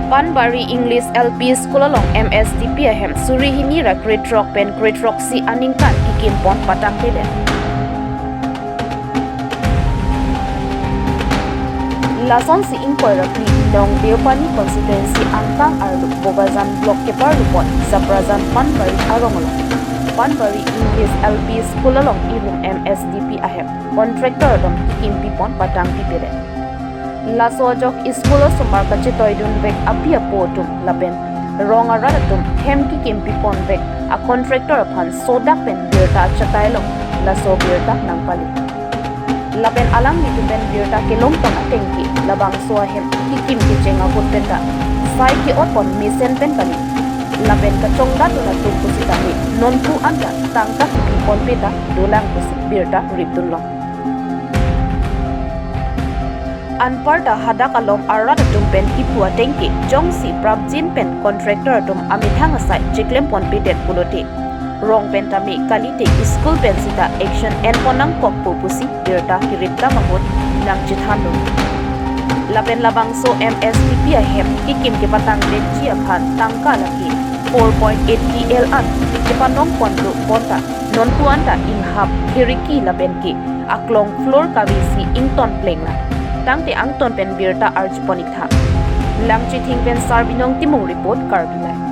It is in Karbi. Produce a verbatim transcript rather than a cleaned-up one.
Panbari English L P School along M S D P ahem suri hini ra krethrok pen krethroksi aningkan kikim pon patang pele. Lasonsi ingkoi ra phli nong Deopani constituency angkang arlo Bokajan block keparlu pon Japrajan Panbari arong along Panbari English L P School along irum M S D P ahem contractor atum kikimpi pon patang pipede. Laso ajok school osomar kachetoidun vek api apo atum lapen rong arat atum hem kikimpi pon vek a contractor aphan sodak pen birta achatai along laso birta nangpali. Lapen alanglitum pen birta kelong pon ateng ke labangso ahem kikim kecheng ahut pen ta sai ke-ot pon mesen pen kali. Lapen kachongdat atum pusitame nonpu anta tangka kipi ponpe ta dolang pusi birta ripdunlong. Anparta hadak along arat atum pen kipu ateng ke jongsi prapjin pen contractor atum amethang asai chiklem ponpedet pulote rong pen tame kalite school pen sita action en pon nangkokpo pusi birta kirip dam ahut nangchethandun. Lapen labangso M S D P ahem kikim kepatang detji aphan tangka lake four point eight T L an kepanong pon do bonta nonpu anta inghap khiriki lapen ke aklong floor kavesi ington plenglang. Tangte angton pen birta arju pon iktha. Langchithing pen Sarbinong Timung report, Karbi Live.